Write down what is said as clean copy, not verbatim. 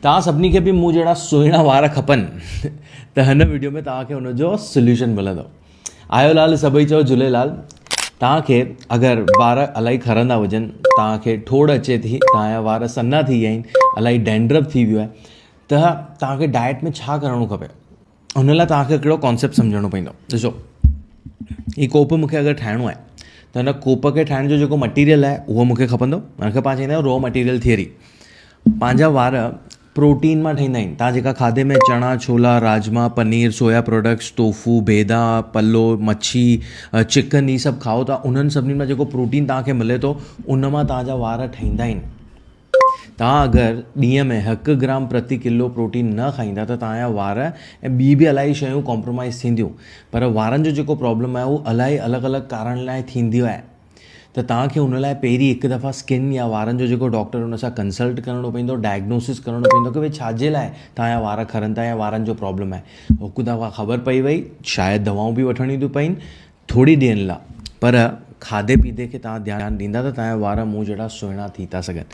توهان سڀني کي به مون جهڙا سهڻا وار کپن ته هن وڊيو ۾ توهان کي ان جو سوليوشن ملندو. آيو لال سڀئي چئو جهوليلال. توهان کي اگر وار الائي کرندا هجن، توهان کي ٺوڙ اچي ٿي، توهان جا وار سنها ٿي ويا آهن، الائي ڊينڊرف ٿي ويو آهي ته توهان کي ڊائيٽ ۾ ڇا ڪرڻو کپي ان لاء توهان کي هڪڙو ڪانسيپٽ سمجهڻو پوندو. ڏسو هي ڪوپ مون کي اگر ٺاهڻو آهي ته هن ڪوپ کي ٺاهڻ جو جيڪو مٽيريل آهي اهو مون کي کپندو، ان کي پاڻ چوندا آهيون را مٽيريل ٿيوري. پنهنجا وار پروٽين مان ٺهيندا آهن. توهان جيڪا کاڌي ۾ چڻا، ڇولا، راجما، پنير، سويا پروڊڪٽس، توفو، بيدا، پلو، مڇي، چڪن هي سڀ کائو ٿا انهن سڀني مان جيڪو پروٽين توهان کي ملي ٿو ان مان توهان جا وار ٺهيندا آهن. توهان اگر ڏينهن ۾ هڪ گرام پرتي ڪلو پروٽين نه کائيندا ته توهان جا وار ۽ ٻي به الاهي شيون ڪمپرومائز ٿينديون پر وارن جو جيڪو پرابلم آهي اهو الاهي الڳ الڳ ڪارڻ لاء ٿيندي آهي. ته توهان کي ان لاء پهرين هڪ دفعا اسڪن يا وارن جو جيڪو ڊاڪٽر ان سان ڪنسلٽ ڪرڻو پوندو ڊائگنوسس ڪرڻو پوندو ڪي ڀئي ڇا جي لاء توهان جا وار کرن ٿا يا وارن جو پرابلم آهي هڪ دفعا خبر پئي وئي شايد دوائون به وٺڻيون ٿيون پئن ٿوري ڏينهن لاء پر کاڌي پيتي کي توهان ڌيان ڏيندا ته توهان جا وار مون جهڙا سهڻا ٿي ٿا سگهن.